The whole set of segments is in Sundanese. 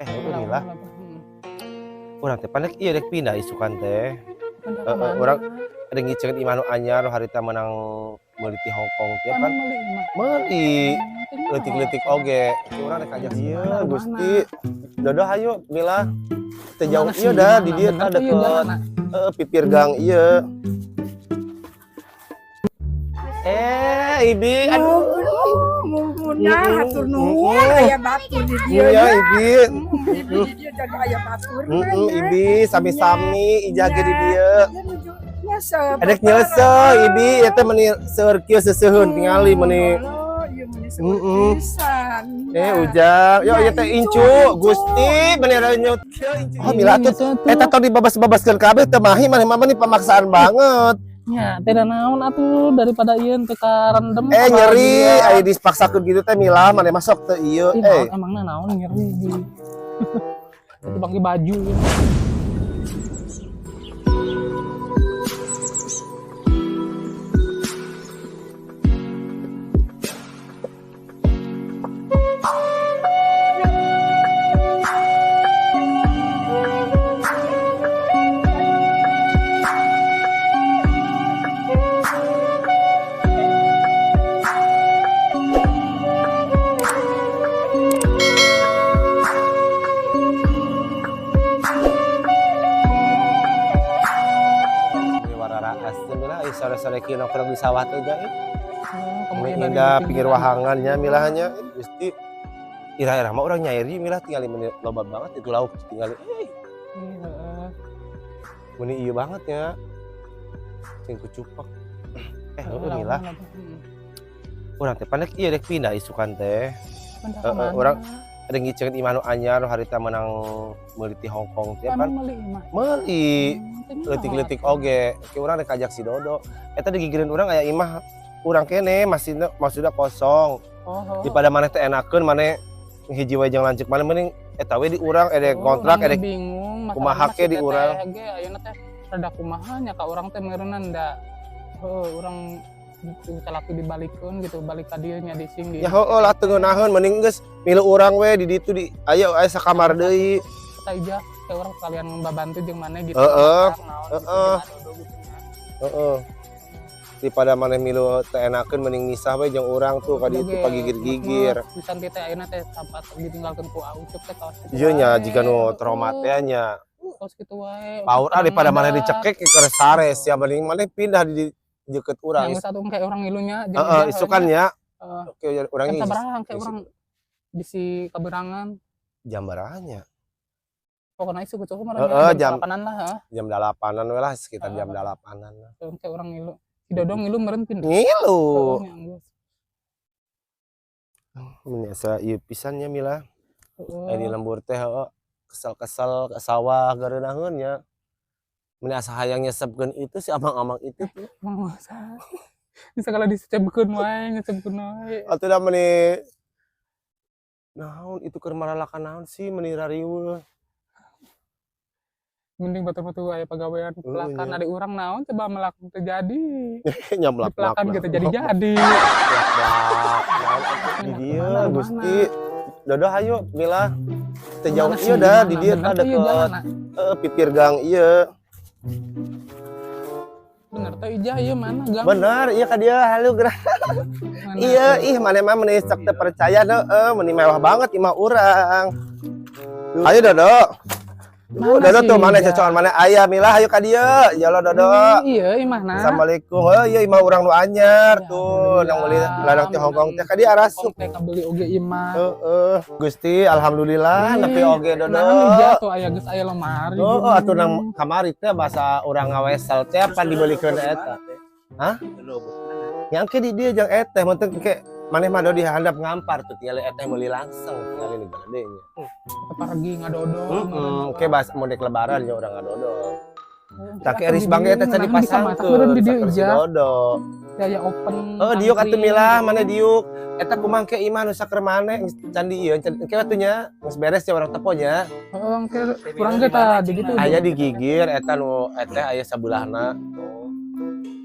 Inilah. Urang teh panik ieu rek pindah isukan teh. Heeh, urang ada ngiceun imah nu anyar harita menang meuli ti Hong Kong teh kan. Meuli leutik-leutik oge. Urang rek ajak ieu Gusti. Dodo hayu Mila. Teu jauh ieu dah di dieu tah deket. Heeh, pipir gang ieu. Ibi, aduh. Muhunnya hatur nuhun aya batur di dieu. Iya, Ibi. Ibi di dieu jaga aya batur. Ibi sami-sami ijah ge di dieu. Nyesep. Adek nyesep Ibi eta meuni seueur kieu seseuheun tingali meuni. Ieu meuni seueur pisan. Ujang, yo ieu teh incu, Gusti meuni renyut. Oh, Mila tuh eta tong dibabas-babaskeun kabeh teu mahi maneh mah meuni pamaksaan banget. Ya, tidak naon atuh daripada ieu teu karendem. Nyeri, aya dipaksakeun gitu teh Mila maneh masuk teu ieu. Emangna naon nyeri di. Itu pakai baju. Sore-sore kieu nongkrong di sawah teh ja. Indah pinggir wahangannya milahnya Gusti. Ira-ira mah urang nyairi milah tinggali meuni loba banget itu lauk tinggali. Heeh. Meuni ieu banget ya. Sing kucupak. Heueuh milah. Urang teh panik ieu rek pindah isukan teh. Heeh, urang ada ngiceun imah nu anyar harita menang meuli ti Hong Kong teh kan. Meuli leutik-leutik oge. Ke urang rek ajak si Dodo. Eta digigireun urang aya imah urang kene masih maksudna kosong. Daripada maneh teh enakeun maneh hiji we jeung lanceuk maneh mending eta we di urang edek kontrak edek bingung kumaha ke di urang. Ge ayeuna teh rada kumaha nya ka urang teh meureunnan da heuh urang talaki dibalikeun gitu balik ka dieu nya dising di. Ya heueuh lah teu ngeunaheun mending geus milu urang we di ditu di aya aya sakamar deui. Eta ijah teh urang sekalian ngabantu jeung maneh gitu. Heeh. Heeh. Heeh. Daripada maneh milu teu enakeun mending misah we jeung urang tuh ka ditu pagigir-gigir. Pisan teh ayeuna teh sampat ditinggalkeun ku Aucup teh kaos kitu. Ieu nya jiga nu trauma teh nya. Kaos kitu wae. Paur ah daripada maneh dicekek keur sares ya mending maneh pindah di deket urang. Yang satu kayak orang ngilunya. Heeh, isukan ya. Oke, urang jam sabaraha kayak urang bisi kaberangan. Jam beranya? Pokoknya isu kucuh mah jam 8-an lah, heeh. Jam 8-an we lah, sekitar jam 8-an lah. Kayak urang ngilu. Si Dodo ngilu meureun pindah. Ngilu. Mun asa ieu pisan nya Mila. Aya di lembur teh heueuh kesel-kesel ke sawah gareunaheun nya. Mun asa hayang nyesepkeun itu si amang-amang itu tuh. Masa. Bisa kalau disecebkeun wae, nyesepkeun wae. Atuh da meuni naon itu keur maralakan naon sih meuni rariweuh. Mending batur-batur aya pagawean pelakan ada urang naon coba melak teu jadi. Nya melak-melak. Pelakan gitu jadi-jadi. Melak-melak. Di dieu Gusti. Dodo hayu Mila. Teu jauh ieu dah di dieu tah deket. Heeh, pipir gang ieu. Bener teh ijah ieu mana gang? Bener, iya ka dieu halu geura. Iya, ih maneh mah meuni sok teu percaya heueuh, meuni mewah banget imah urang. Ayo Dodo. Dodo tuh mana cocokan mana aya Mila hayu ka dieu. Ya Allah Dodo. Iya imahna. Assalamualaikum. Heuh ieu imah urang nu anyar tuh, nang meuli ladang ti Hong Kong teh ka dieu arasup. Teh kabeli oge imah. Heeh. Gusti alhamdulillah nepi oge Dodo. Nah, ijah tuh aya geus aya lemari. Heeh, atuh nang kamari teh basa urang ngawesel teh pan dibeulikeun eta. Hah? Yang ke di dieu jeung eteh mun teu ke maneh mah do dihandap ngampar tuh tinggal eteh meuli langsung tinggal ini gede nya. Pargi ngadodo. Heeh, oke bahas mun dek lebaran nya urang ngadodo. Tak eris bangge eta can dipasangkeun di dieu si Dodo. Ya ya open. Heuh diuk atuh Mila maneh diuk. Eta kumaha ke imah nu saker maneh can di ieu can ke atuh nya geus beres ya urang tepo nya. Heeh, engke urang ge tah di ditu. Aya digigir eta nu eteh aya sabelahna.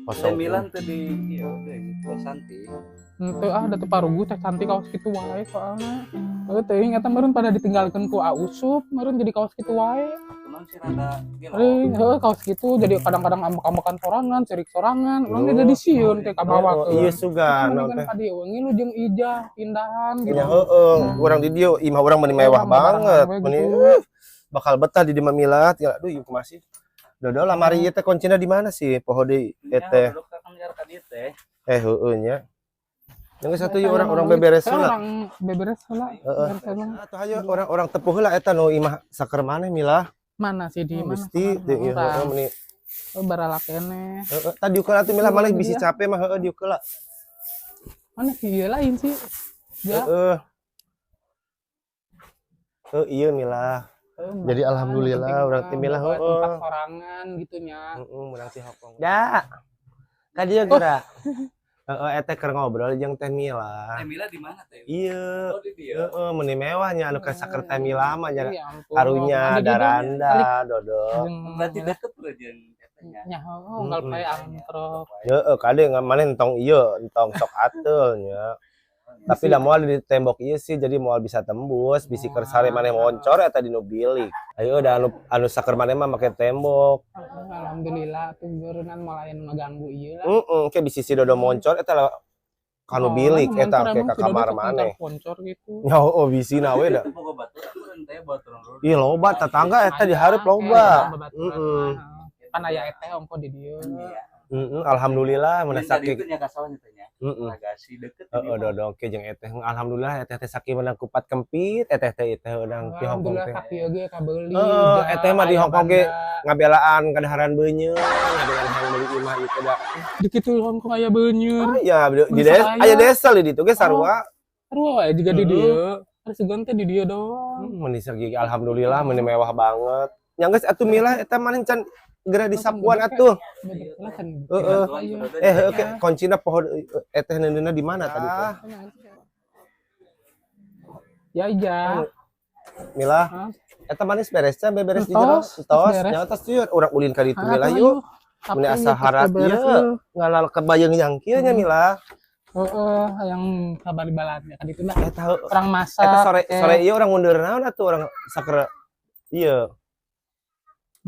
Kosong. Milan teh di ieu teh Santi. Henteu ah da teu paruguh teh cantik kaos kitu wae soalna. Heuh teuing eta meureun pada ditinggalkeun ku Ausup meureun jadi kaos kitu wae. Kunaon sih rada gelo. Heuh kaos kitu jadi kadang-kadang ambek-ambekan sorangan, cerik sorangan, urang ge jadi sieun teh kabawakeun. Iya sugan naon teh. Ka dieu wengi lu jeung Ijah pindahan gitu. Nya heueuh, urang di dieu imah urang meuni mewah banget. Meuni bakal betah di dieu mah Mila, tinggal aduh ieu kumaha sih. Dodo lamari ieu teh kuncina di mana sih? Poho deui teh. Eh heueuh nya. Yang satu yuk orang-orang beberes heula. Orang beberes heula. Heeh. Atuh hayu orang-orang tepuh heula eta nu imah saker maneh Milah. Mana sih di mana? Gusti teu ieu heueuh meuni. Oh barala keneh. Heeh, tadi diuk heula atuh Milah maneh bisi capek mah heueuh diuk heula. Mana sih ieu lain sih. Ya. Heeh. Heuh ieu Milah. Jadi alhamdulillah urang teh Milah heueuh. Tempat sorangan gitu nya. Heeh, urang teh Hongkong. Da. Ka dieu geura. Heeh, eta keur ngobrol jeung Teh Mila. Teh Mila di mana teh? Iya. Oh, di dieu. Heeh, meuni mewah nya anu ka saker Teh Mila mah nya. Karunya daranda dodo. Berarti deket tuh jeung tetehnya. Nya heuh, unggal pae antrok. Heeh, kade maneh entong ieu, entong sok ateul nya. Tapi da moal di tembok ieu sih jadi moal bisa tembus, bisi keur sare maneh moncor eta di nu bilik. Ayo da anu saker maneh mah make tembok. Alhamdulillah tuh beureunnan moal aya nu ngaganggu ieu lah. Heeh, ke bisi si Dodo moncor eta kanu bilik eta ke ka kamar maneh. Moncor gitu. Nya heueuh bisina we da. Ih loba tetangga eta di hareup loba. Heeh. Pan aya eteh ongko di dieu. Heeh, alhamdulillah mun sakit. Itu nya kasalah nya. Heeh. Agasi deket. Heeh, Dodo ke jeung eteh alhamdulillah eteh teh saki menang kupat kempit, eteh teh teh urang di Hongkong teh. Alhamdulillah sakieu ge kabeuli. Heeh, eteh mah di Hongkong ge ngabelaan kadaharan beunyeun, ngabelaan hayang meuli imah ieu teh da. Di kitu Hongkong aya beunyeun. Aya, di desa aya desa di ditu ge sarua. Sarua wae jiga di dieu. Harus sugan teh di dieu doang. Meuni sagi alhamdulillah meuni mewah banget. Nya geus atuh Milah eta maneh can geura disapuan atuh. Heeh. Eh oke, kuncina poho eteh neundeunna di mana tadi teh? Ya Ija. Milah. Eta manis beres can beberes di jero. Tos, nya tos yeuh urang ulin ka ditu Milah yuk. Meuni asa harat ieu ngalal kebayeng yang kieu nya Milah. Heeh, yang kabari balatnya ka ditu lah. Eta urang masak. Eta sore sore ieu urang mundur naon atuh urang saker ieu.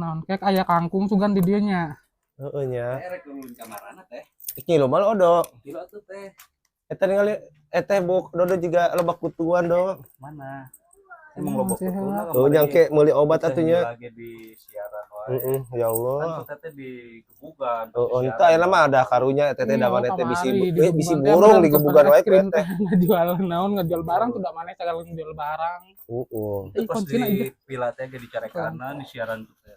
Naon kek aya kangkung sugan di dieu nya. Heeh nya. Teh rek ulun kamarana teh. Iki loba odo. Kilo atuh teh. Eta ningali eteh buk dodo juga loba kutuan do. Mana? Emang loba kutuan. Oh jangke meuli obat atuh nya. Lagi di siaran wae. Heeh, ya Allah. Kan teh digebugan. Heeh, henteu ayeuna mah ada karunya eteh teh da maneh teh bisi bisi burung digebugan wae ku eteh. Ngajual naon ngajual barang tuh da maneh sagala ngajual barang. Heeh. Pas di pila teh ge dicarekanan di siaran tuh teh.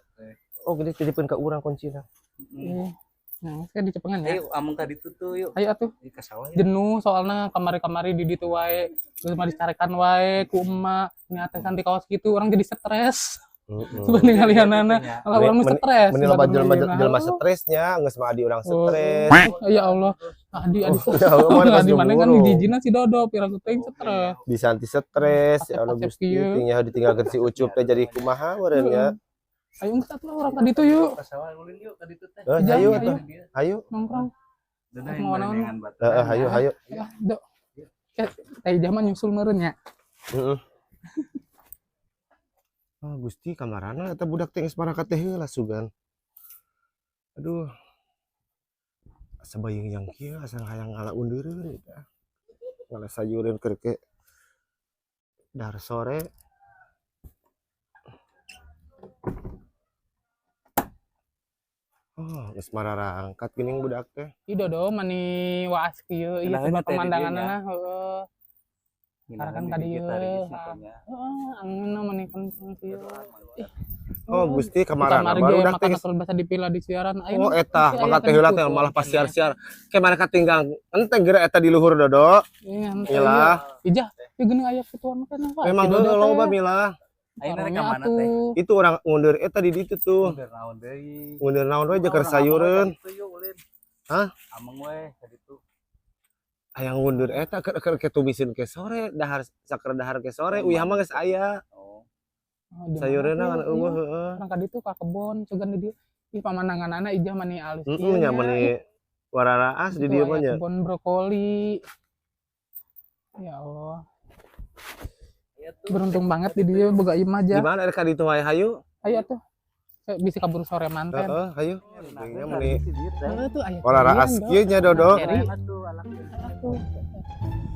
Oh, gede titipkeun ka urang kuncina. Nah, saya dicepengan ya. Ayo, amung ka ditu tuh yuk. Ayo atuh. Ka sawah ya. Jenuh soalna kamari-kamari di ditu wae, geus mah dicarekan wae ku emak, nya teh santi kaos kitu urang jadi stres. Heeh. Ningalianana, malah urang nu stres. Meni loba jelema stresnya, geus mah adi urang stres. Ya Allah, adi adi. Adi mana kan dijijina si Dodo piraku teuing stres. Bisa anti stres, ya Allah Gusti, tinggal ditinggalkeun si Ucup teh jadi kumaha meureun nya. Ayo geus atuh urang ka ditu yuk. Ka sawah ulin yuk ka ditu teh. Ayo atuh. Ayo. Nongkrong. Mau naon? Heeh, hayu hayu. Dok. Teh Ijah mah nyusul meureun nya. Heeh. Ah Gusti kamarana eta budak teh geus marakat teh heula sugan. Aduh. Asa bayeng yang kieu asa hayang ngala undeureun eta. Ngala sayureun keur ke dahar sore. Oh, geus mararangkat geuning budak teh. Ih Dodo mani waas kieu ieu pemandanganna heueuh. Karena kan tadi ieu. Heeh, anginna mani kenceng kieu. Oh, Gusti kamarana barudak teh geus basa dipila di siaran. Oh, eta mangga teh heula teh malah pas siar-siar. Ke mana katinggal ente geura eta di luhur Dodo. Milah. Ijah, ieu geuning aya kutuan kan apa? Memang heueuh loba Milah. Ayeuna rek ka mana teh? Itu orang ngundur eta di ditu tuh. Ngundur naon deui? Ngundur naon we jeung sayureun. Hah? Ameng we ka ditu. Hayang ngundur eta keur ke tumiseun ke sore, dahar saker dahar ke sore, uyah mah geus aya. Oh. Sayureunna kan eueuh heeh. Urang ka ditu ka kebon sugan di dieu. Ih pamandanganana Ijah mani alus. Heeh nya mani wararaas di dieu mah nya. Kebon brokoli. Ya Allah. Beruntung banget di dia boga imah aja. Di mana rek ka ditu wae hayu? Ayo atuh. Bisa kabur sore manten. Heeh, hayu. Tingnya meuni. Heeh tuh aya. Pola raas kieu nya Dodo.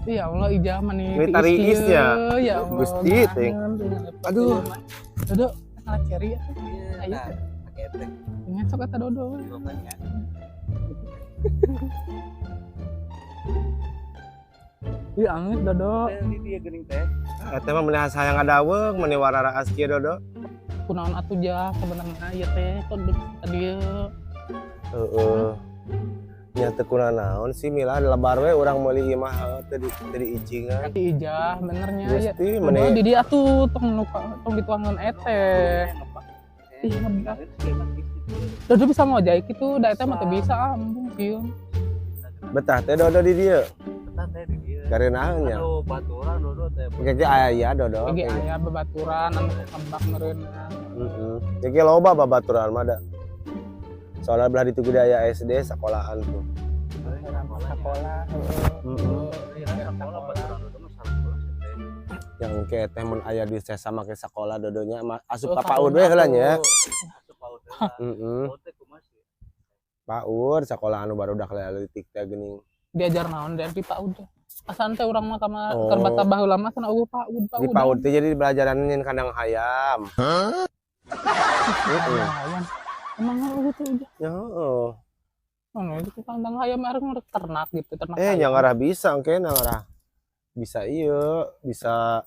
Ya Allah ijah mani tiis tariisnya. Ya Allah. Gusti teh. Aduh. Dodo salah ceri atuh. Ayo. Nya sok eta Dodo. Ih angit Dodo. Di dia geuning teh. Eta mah meuni hayang ngadaweng meuni wararaas kieu Dodo. Kunaon atuh jah sebenarnya ieu teh kok tadi heeh. Nya teu kunanaon sih Mila lebar we urang meuli imah teu diicingan. Ti ijah benernya ya. Meni di dia atuh tong tong dituangan eteh. Ih ngebak. Dodo bisa ngojek kitu da eta mah teu bisa ambung sieun. Betah teh Dodo di dieu. Betah teh di dieu. Kareunaheun nya. Aduh baturan Dodo teh. Ge aya Dodo. Ge aya babaturan anu ngebak meureunna. Heeh. Ge loba babaturan mah da. Soalnya belah ditu gede aya SD sekolahan tuh. Sekolah. Heeh. Yang ke teh mun aya di sesa make sakola Dodonya asup ka PAUD we heula nya. Asup PAUD heula. Heeh. PAUD sekolah anu barudak leutik teh geuning. Diajar naon di PAUD. Asan teh urang mah ka keur bata baheula mah cenah eueuh PAUD PAUD. Di PAUD teh jadi belajaran nyin kandang hayam. Heeh. Hayam. Emang eueuh teh udah. Ya heeh. Anu itu kandang hayam arek ternak gitu, ternak. Nya ngarah bisa engke ngarah. Bisa ieu, bisa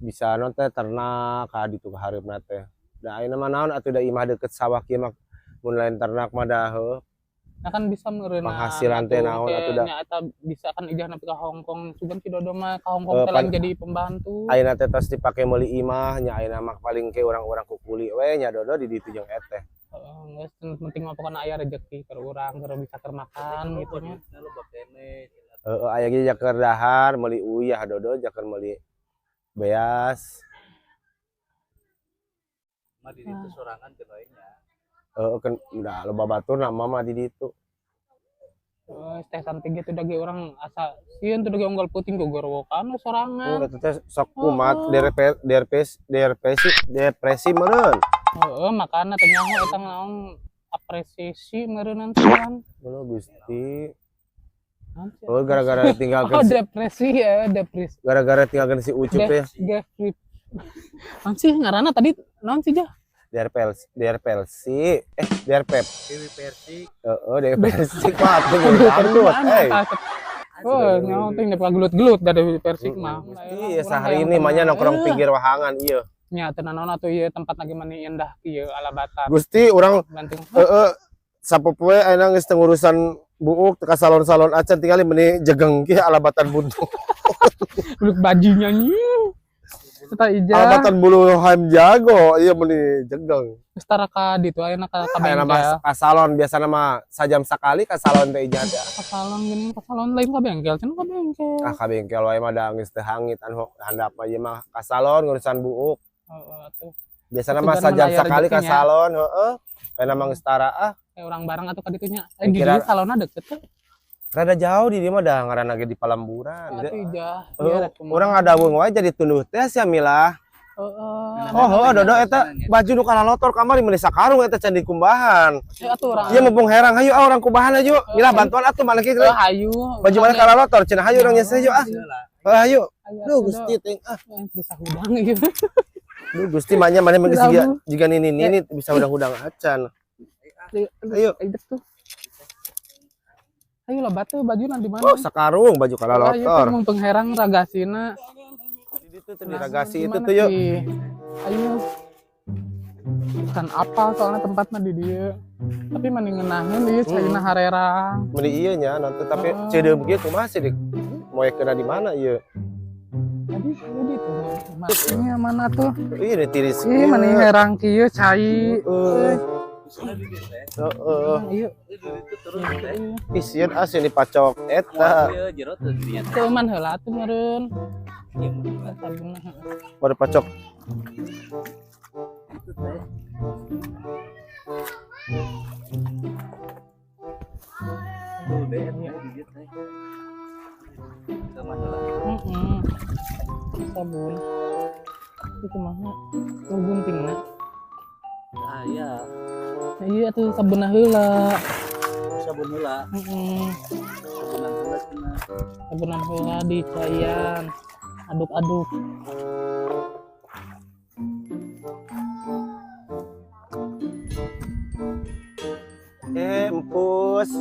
bisa non teh ternak ka ditu ka hareupna teh. Da ayeuna mah naon atuh da imah deket sawah kieu mah mun lain ternak mah da heuh. Nah kan bisa meureunna penghasilan teh naon atuh da nya eta bisa kan ijah nepi ka Hong Kong sugan si Dodo mah ka Hong Kong teh lain jadi pembantu. Ayeuna teh tos dipake meuli imah nya ayeuna mah paling ke urang-urang kukuli we nya Dodo di ditu jeung eteh. Heeh, geus penting mah pokona aya rezeki keur urang keur bisa keur makan gitu nya. Heeh, aya ge jaker dahar meuli uyah Dodo jaker meuli beas. Mah di ditu sorangan teh bae nya. Heeh kan udah loba batur na mama di ditu. Teh santi gitu dage urang asa sieun teu dage unggal puting gogorowokan sorangan. Oh eta teh sok kumat depresi meureun. Heeh, makana teh nyaho eta naon apresiasi meureun kan. Heuh Gusti. Oh gara-gara tinggalkeun oh, depresi ya, depresi. Gara-gara tinggalkeun si Ucup ya. Naon sih ngaranna tadi naon sih jah? DRPLC, DRP. Dewi Persik. Heeh, Dewi Persik mah atuh dangdut euy. Oh, nyaho teh nepi gelut-gelut da Dewi Persik mah. Iya, sehari ini mah nya nongkrong pinggir wahangan ieu. Nya teu nanaon atuh ieu tempat lagi mani indah kieu ala Batam. Gusti urang heeh sapopoe ayeuna geus teu ngurusan buuk teu ka salon-salon acan tingali meuni jegeng kieu ala batan buntung. Buluk bajunya nyu. Serta ijah. Alabatan bulu ham jago, iya meuni jegeng. Geus tara ka ditu ayeuna ka bengkel. Ka salon biasana mah sajam sakali ka salon teh ijah teh. Ka salon geuning, ka salon lain ka bengkel, cenah ka bengkel. Ah ka bengkel wae mah da geus teu hangit anu handap mah ieu mah ka salon ngurusan buuk. Heeh atuh. Biasana mah sajam sakali ka salon, heeh. Ayeuna mah geus tara ah. Urang bareng atuh ka ditu nya. Di dieu salonna deket teh. Rada jauh di dia mah dah ngaranna ge di Palamburan. Urang ngadawung wae jadi tunduh teh sia Milah. Heeh. Oh, heuh Dodo eta baju nu kalalotor kamari meuli sakarung eta can dikumbahan. Atuh urang. Ieu mumpung herang hayu ah urang kumbahan hayu. Milah bantuan atuh mana kieu. Hayu. Baju mana kalalotor cenah hayu urang nyeseh yuk ah. Heuh hayu. Duh Gusti teh ah. Bisa hudang ieu. Duh Gusti mah nya maneh mah geus jiga nini-nini bisa hudang-hudang acan. Ayo. Ayo lah batu baju nanti mana? Oh, sakarung baju kalalotor. Ayo mumpung herang ragasina. Di ditu tuh di ragasi itu tuh yuk. Ayo. Kan apal soalnya tempatnya di dieu. Tapi mending ngeunaheun ieu caina harerang. Meni ieu nya nanti tapi ceudeum kieu kumaha sih dik? Moe kena di mana ieu? Tadi di itu. Ini mana tuh? Ih, tiris. Ih, mending herang kieu cai. Heeh. Heeh. Ih, sieun ah sieun dipacok eta. Teu man heula atuh meureun. Baru pacok. Sabun. Itu kumaha? Tuh guntingna. Ah iya. Iya tuh sabun heula. Sabun heula. Heeh. Sabunan heula cenah. Sabunan heula dicaian. Aduk-aduk. Empus.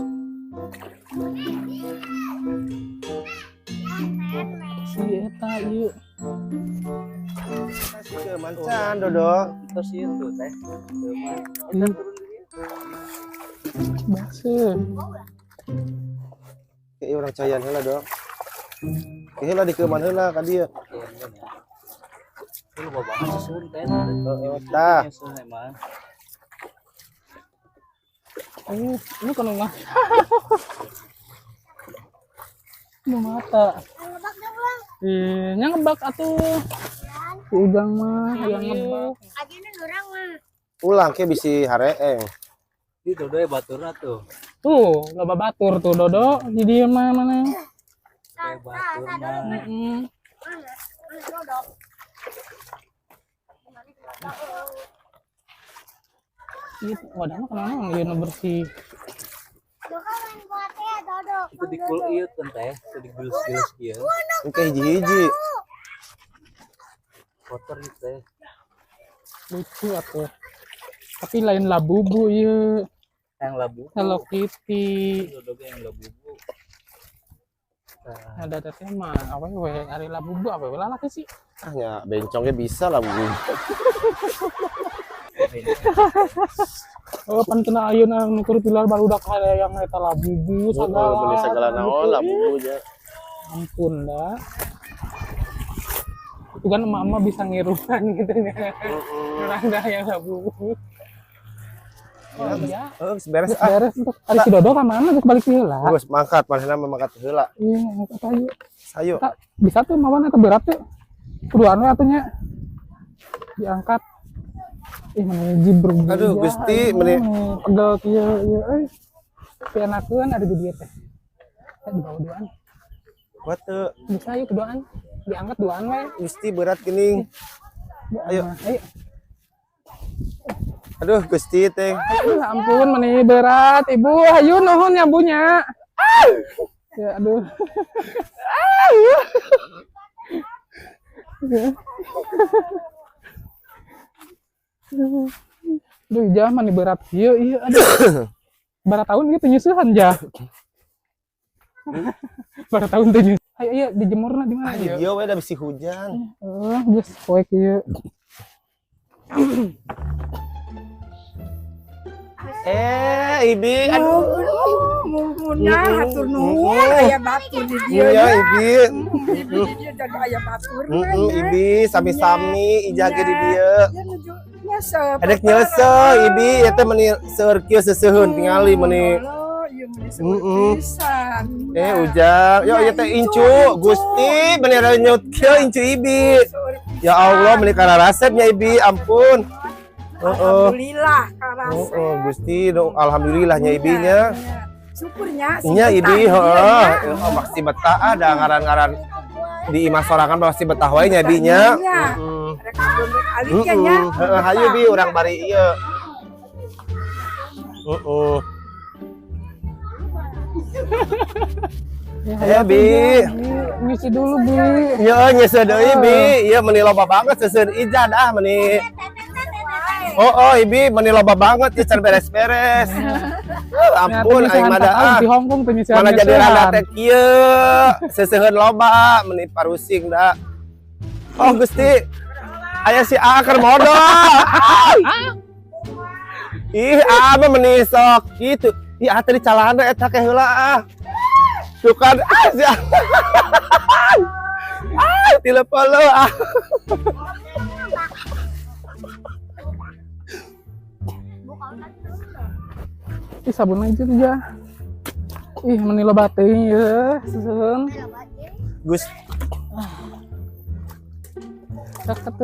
Si eta ieu. Si mancan Dodo. Terus ieu tuh teh. Baseuh. Ieu urang caian heula, Dok. Ieu heula dikeuman heula ka dieu. Ieu loba banget susun teh. Heeh, tah. Ini kalau mah. Nu mata. Ih, nya ngebak atuh. Si Ujang mah hayang ngebak. Ajena urang mah. Ulang ke bisi hareeng. Di Dodo baturna tuh. Tuh, loba batur tuh Dodo di dieu mah mana. Baturna. Heeh. Ieu wadahna kunaon ieu nu bersih. Itu dikul ieu teh teh, itu digeus-geus ieu. Engke hiji-hiji. Kotor ieu teh. Lucu atuh. Tapi lain labubu ieu. Yang labubu. Hello Kitty. Dodo ge yang labubu. Ada teteh mah awewe ari labubu awewe lalaki sih. Ah nya bencongnya bisa labubu. Oh, pan kena ayeuna nu keur pilar barudak hayang eta labubu sagala. Beli segala naon labubu nya. Ampun dah. Itu kan emak-emak bisa ngiruan gitu ya. Orang dah yang labubu. Oh, iya. Heeh, beres ah. Beres untuk ari si Dodo ka mana geus balik heula. Geus mangkat manehna mah mangkat heula. Iya, mangkat ayo. Sayo. Bisa tuh mawan atau berat tuh. Kuduan we atuh nya. Diangkat. Ih, mana jibruk. Aduh, Gusti, meni pegel kieu ieu euy. Pienakeun ada di dieu teh. Teh dibawa duaan. Kuat teu. Bisa yuk duaan. Diangkat duaan we. Gusti berat geuning. Ayo. Ayo. Aduh, Gusti teh. Aduh, ampun meni berat, Ibu. Hayu nuhun ya bunya. Ya aduh. Aduh, jah mani berat ieu ieu aduh. Bara tahun gitu nyusuhan jah. Bara tahun teh nyusuhan. Ayo ieu dijemurna di mana ieu? Ieu we da bisi hujan. Heeh, geus poek ieu. Ibi, aduh. Muhunna hatur nuhun aya batur di dieu. Iya, Ibi. Ibi di dieu jadi aya batur. Ibi sami-sami ijah ge di dieu. Ya nuju nyesep. Adek nyesep Ibi eta teh meni seueur kieu seseuheun tingali meni. Ieu meni seueur pisan. Ujang, yo ieu teh incu, Gusti meni renyut kieu incu Ibi. Ya Allah meni kararasep nya Ibi, ampun. Alhamdulillah karasep. Heeh, Gusti, alhamdulillah nya Ibi nya. Syukurnya nya Ibi, heeh. Pasti betah ada ngaran-ngaran di imah sorangan pasti betah wae nya Ibi nya. Heeh. Heeh, hayu Bi urang bari ieu. Heeh. Ya, Bi. Ngisi dulu, Bi. Yo, nyese deui, Bi. Ieu meni loba banget seuseun ijan ah meni. Oh, Ibi meni loba banget ieu can beres-beres. Ampun aing mah da. Di Hongkong teh nyisian. Mana jadi rada teh kieu. Seseuheun loba meni parusing da. Oh, Gusti. Aya si A keur modal. Ih, A mah meni sok kitu. Ih, A teh di calana eta ke heula ah. Tuh kan ah si A. Ah, tilepolo ah. Ih, sabun aja tuh ya. Ih, meni loba teuing ieu, susun. Gus.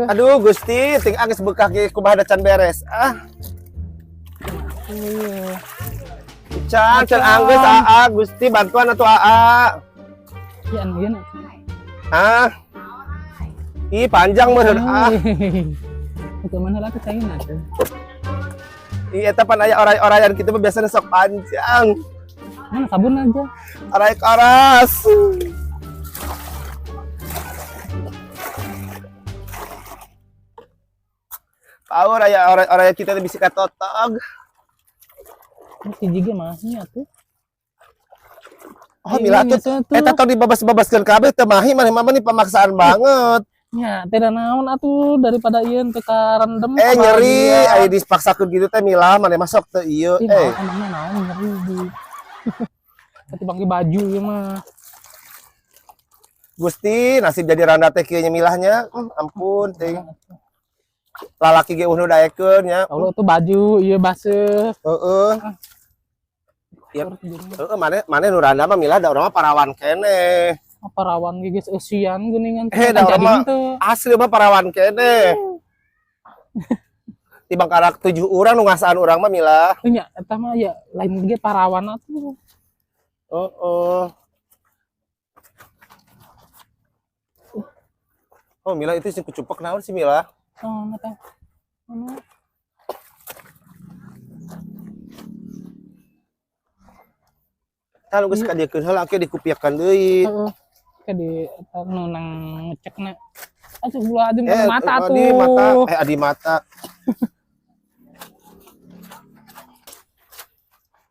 Aduh, Gusti, ting geus bekah ge kumaha da can beres. Ah. Iya. Can, can anggeus aa, Gusti bantuan atuh aa. Iya, anu ieu. Ah. Ih, panjang meureun ah. Itu mana lah teh caina teh. Ih, eta pan aya oray-orayan kitu mah biasana sok panjang. Mana sabun aja. Oray karas. Power aya oray-orayan kita teh bisi katotog. Si jige mahnya tuh. Oh, Mila tuh eta tong dibabas-babaskeun kabeh teu mahi maneh mah nih pemaksaan banget. Nya, teh naon atuh daripada ieu teu karendem. Nyeri aya dipaksakeun gitu teh Mila maneh mah sok teu ieu eh. Emangnya naon nyeri di. Ketimbang di baju ieu mah. Gusti, nasib jadi randa teh kieu nya milahnya. Ampun teh. Lalaki ge eueuh daekeun nya. Allah tuh baju ieu baseuh. Heeh. Ya, heeh maneh nu randa mah milah da urang mah parawan keneh. Parawan ge geus eusian geuningan. Da urang mah asli mah parawan keneh. Tibang karak 7 urang nu ngasaan urang mah milah. Nya eta mah ya lain ge parawan atuh. Heeh. Oh, Mila itu sing kucupak naon sih Mila? Oh, eta. Mana? Tah geus kadiekeun heula engke dikupiakeun deui. Heeh. Ke di eta nu nang ngecekna. Atuh gula aja mata atuh. Adi mata, adi mata.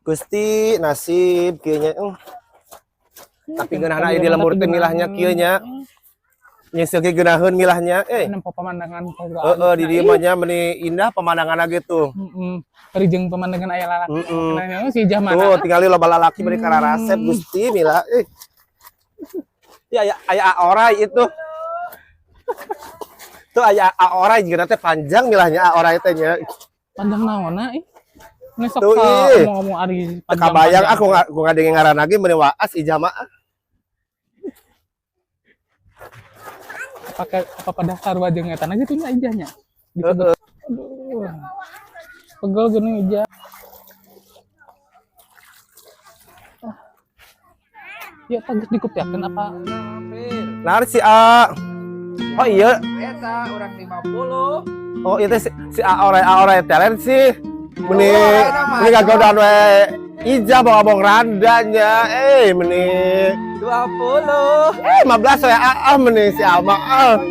Gusti nasib kieu nya. Tapi geunahna aya di lembur teh milahnya kieu nya. Nyeuseul ge geunaheun milahnya eh. Nempo pemandangan heeh di dieu mah nya meuni indah pemandanganna gitu. Heeh. Bari jeung pemandangan aya lalaki. Nah, si Ijah mana? Tuh tingali loba lalaki meuni kararasep Gusti Mila eh. Ya aya aorai itu. Tuh aya aorai jeung teh panjang milahnya aorai teh nya. Panjang naonna ih. Ini sok ngomong-ngomong ari panjang. Kabayang aku ngadenge ngaran lagi meuni waas Ijah mah. Pakai apa pada sarua jeung eta aja tuh nya Ijahnya. Disebut. Aduh. Pegel geuning Ijah. Ya tah geus dikupiakeun apa? Nar si A. Oh iya. Eta urang 50. Oh iya teh si A orai telen sih. Meni meni gagodaan we Ijah bawa-bawa randanya. Meni 20. 15 we ah meni si A mah.